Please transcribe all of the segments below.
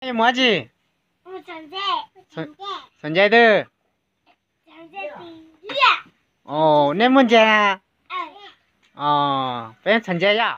Nej mus dab tsi? Txhom ncai twg? Nej muaj ncai na? Peb txhom ncai yom.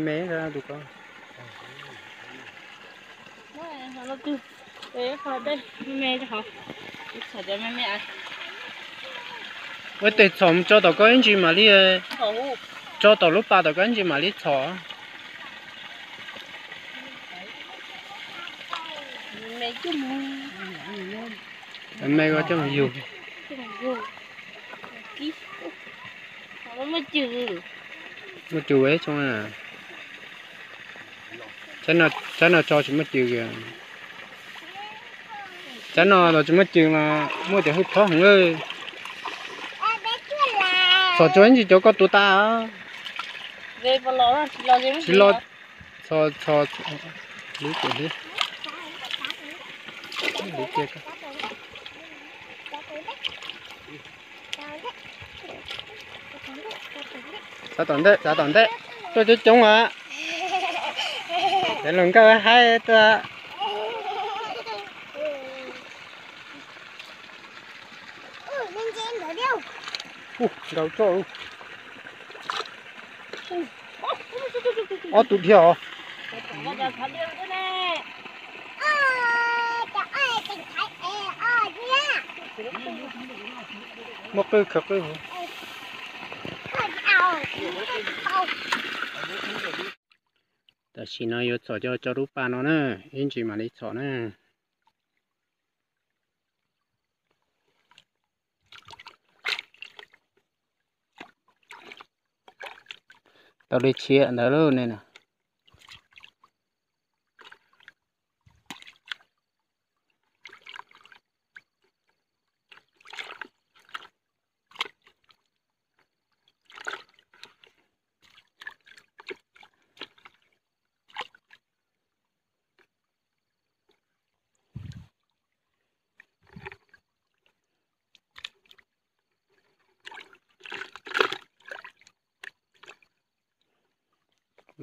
Me me tus ko. Ua tes txhom mus tso tom ko ib ntsis mam li, tso tom lub pas tom ko ib ntsis mam li txhom. Me ko coj mus yug. Muaj cus ib tsoom. Tsab no tso tsis muaj cus kiag. Tsab no los tsis muaj cus mas muaj cov hwj thob heev lawm. Txhom tsuag ib ntsis cov ko tuag tas. Tsis los, txhom, txhom, txhom, li tias li. Xav tom ntej, xav tom ntej, tuaj coob coob as. Cov hluas nkauj haib tuaj. Nkaus tso. Ob tug dhia os. Muaj qwj khaws qwj. Tam sim no yuav txhom cov tso lub pas no na, ib ntsis mam li txhom na. Tau li tshiab ntawd lauj ne na.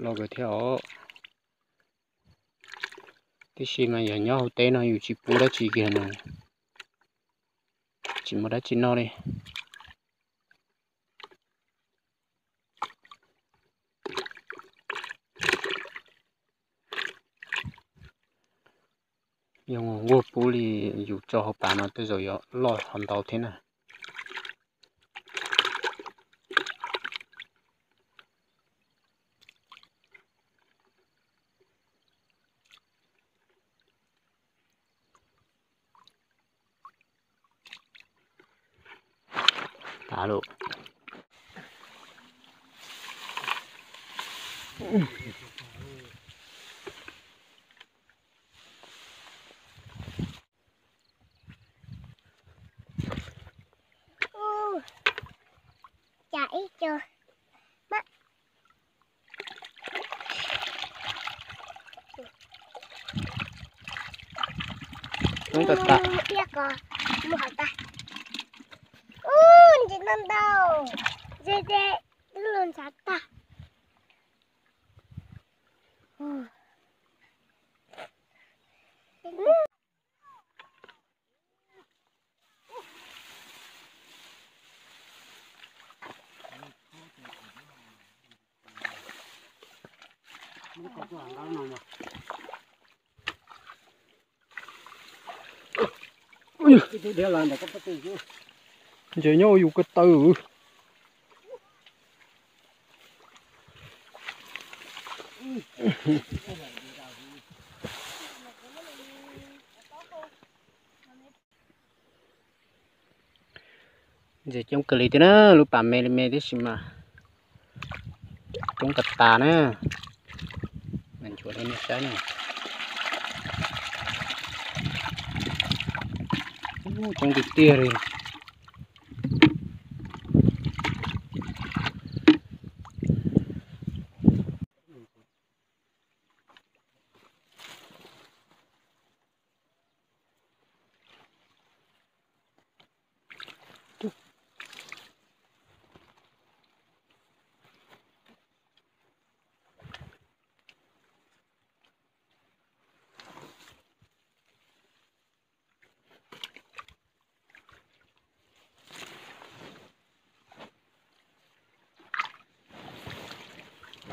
Los kawg thiab os. Tiam sis mas yog nyob hauv teb no yus tsis pub dab tsi kiag no, tsis muaj dab tsi noj li. Yog nquag puv li yus tso hauv pas no tej zaum yuav loj ho ntau thiab na. Tas lawm. Ub, cas ib co. Coob tag tag. Ub, thiab ko, mus hauv tag. Ub, ntsis ntau ntau. Ze ze, twb los ntshav tag. Ntses nyob ua yus ko taw. Ntses coob kawg li thiab na, lub pas me li me tib si mas coob tas tas na. Mas nchuav rau nej saib na. Coob tiag tiag li.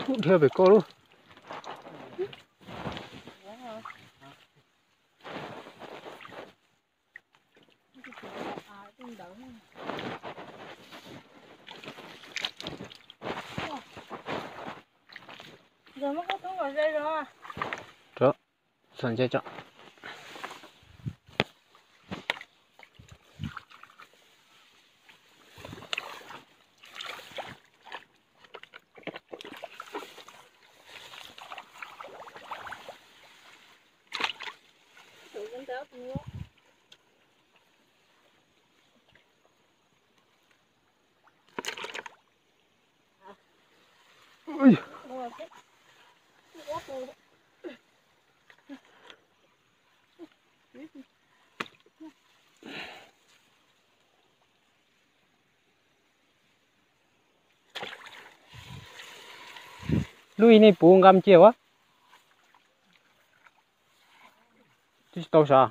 Ub, dhia pem koj lub. Tso, txhob ntse tso. Lub ib nej puv nqa mus cia ua. Twb tsis tau sav.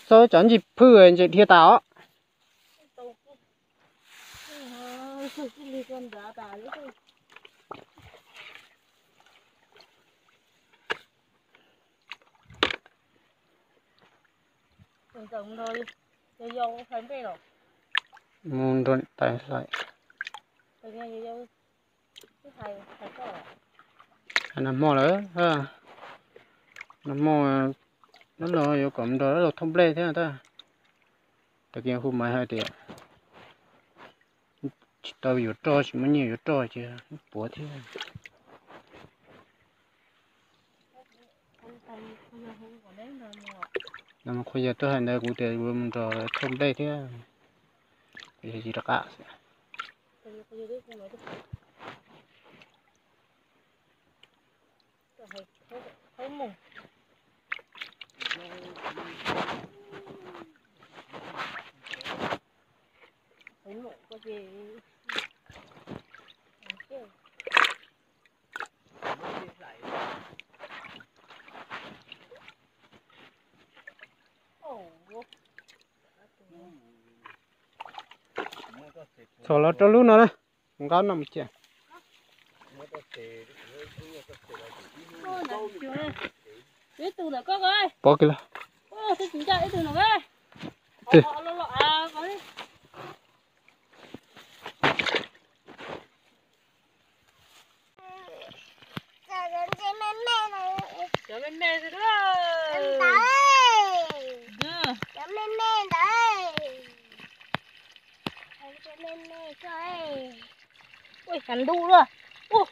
Txog cov ntsis phwj ntses dhia tas os. Mus nrog niam tais hlais. Hais nag hmo lawm, nag hmo, hnub no yuav kom nrog dab laug thauj nplej thiab tab. Tag kis hu Maiv hais tias tsis tau yuav roj, tsis muaj nyiaj yuav roj ces puav thiab. Nag hmo Qhua Yawg tuaj hais ntawd kuv tias yuav mus nrog thauj nplej thiab, kuv yog tsis rov qab xwb. Txhom los rau lub no na. Nqa no mus cia. Ib tug ntawm koj ko. Pov kiag los. Twb tsis ncaj ib tug no. Twb. Cov me me ntawd. Cov me me ntawd. Ui, cov ntuj luaj. Ub.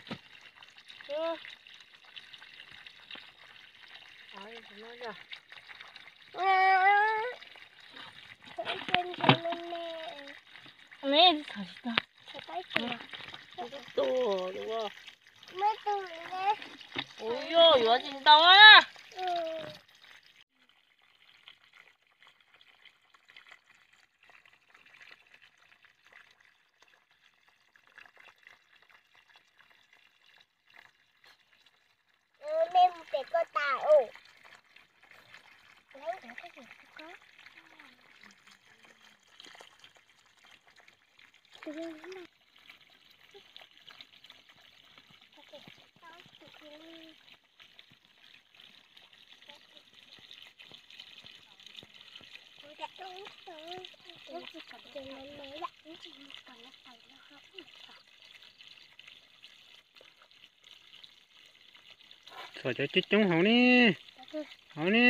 Ui, yuav tsis ntau na. Txhom cov coob coob hauv ne. Hauv ne.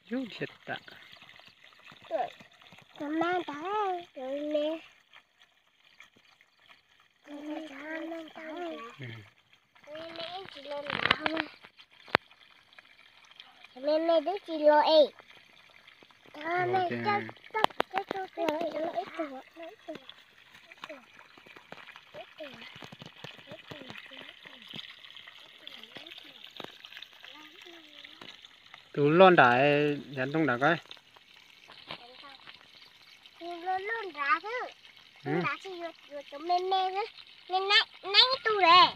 Yus thiaj tam. Me me twb tsis los es. Tus loj nram yav ntoo nram ko. Loj nram xwb, nram tsis yuav cov me me xwb, me neeb ib tug lawm.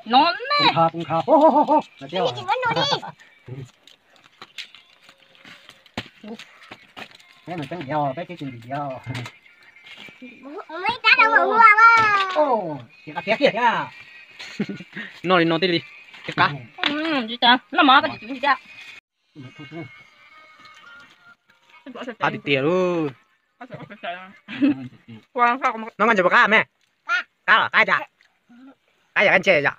No ne. Peb mas tseeb yog peb twb tsis ntim yog. Noj li no thiaj li qab. Noj mov tsis tsis tiag. Qab tiag tiag lauj. Noj mas ntsis puas qab me? Qab los qab cas? Qab yam qab ntse yom.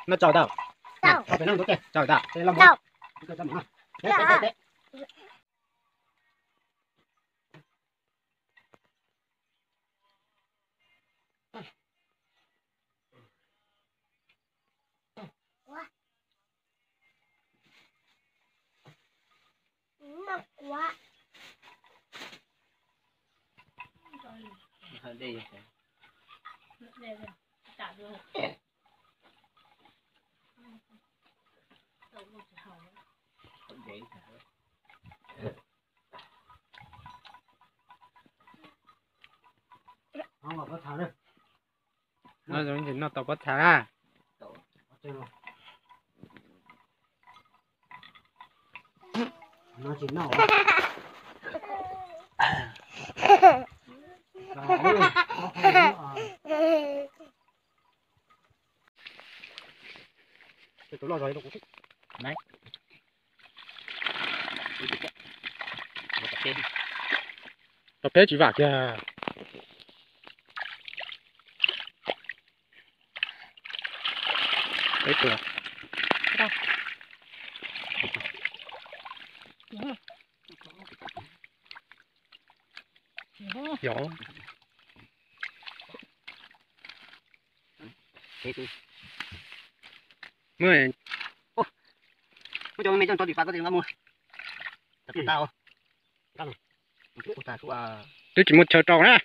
No tsau tau. Tsau tau. No tsis noj tau pob txha na. Cov peb tsis vam kiag. Yog. Muab cov me me coj rau tim pas koj thiaj nqa mus. Twb tsis muaj chaw rau na.